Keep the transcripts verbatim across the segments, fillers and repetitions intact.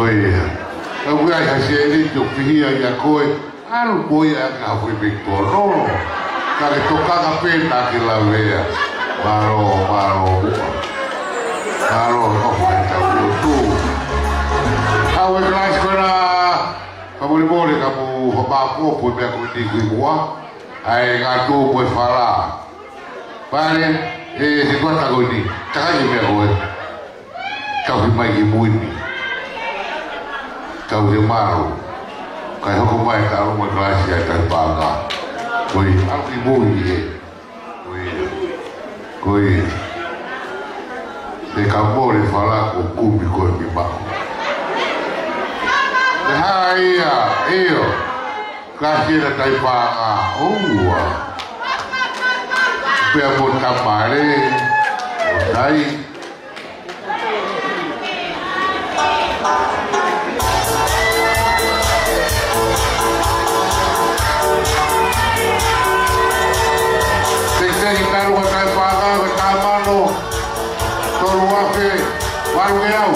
Ko ia. Ka ʻoku ʻi ai ha sēniti ʻoku fihi ai ʻa koe, ʻalu ko ia ʻaki ha foʻi pekitono. Ka ke tokanga pē naʻa ke lavea. Mālō, mālō. Mālō, ʻoku ʻi ai ʻetau lotu. Kau e kalasi ko ena, fakamolemole ka mou hopa popo e meʻa ko eni ki muʻa. ʻAi ngā tō ko e fala. Pale, ʻe, he kuata ko eni. Takai e meʻa ko ē. Tauhi mai ki mui ni. Tauhi mālō. Kae hoko mai e tau mo e kalasi ʻa e tauhi paʻanga. Ko ia, ʻalu ki mui ni ē. Ko ia. Ko ia. Te ka mole fala ko kumi ko e mi mako. Te ha ia, ʻio. Kalasi ʻa e tauhi paʻanga. ʻOua. Pea mo tamale. ʻO tai. Tekiteki talu ka tauhi paʻanga, ka taha mano, tolu afe, valu ngeau.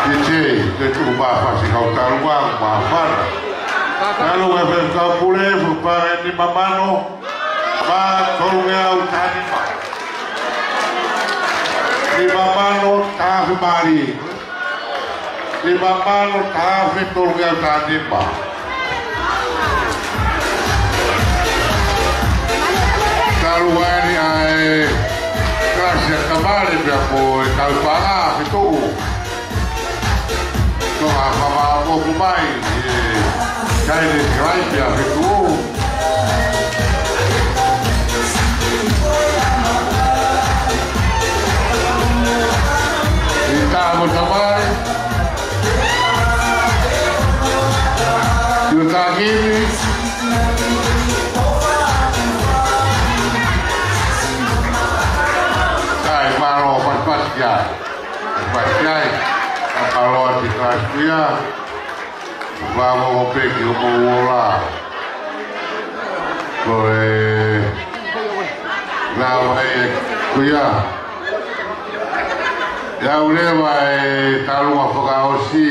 Titi, te tuku mafasi kau talu ma, mafana. Talu e fefakapule, fupare ni mamano, ma tolu ngeau taha nima. Ni mamano, taha afe mali. Ni mamano, taha afe tolu ngeau taha nima. Talu eni ʻa e kalasi ʻa tamale pea mo e tauhi paʻanga ke tuʻu. Toka fakamoku mai, ʻe, kai ne kai pea ke tuʻu. ʻI tā mo tamale. Yu takimi. Kai mālō, patipati ai. Patipati ai. Ka kaloa ti Kalaisi ia. Vamo peki o mo uola. Ko e, na vai e kuia. ʻIa ʻoku leva e talunga fakaʻosi.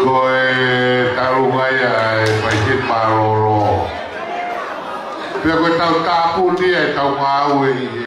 Ko e talunga ia e paiseti mālōlō. Pea ko e tau tāpuni e tau ngāue ʻi he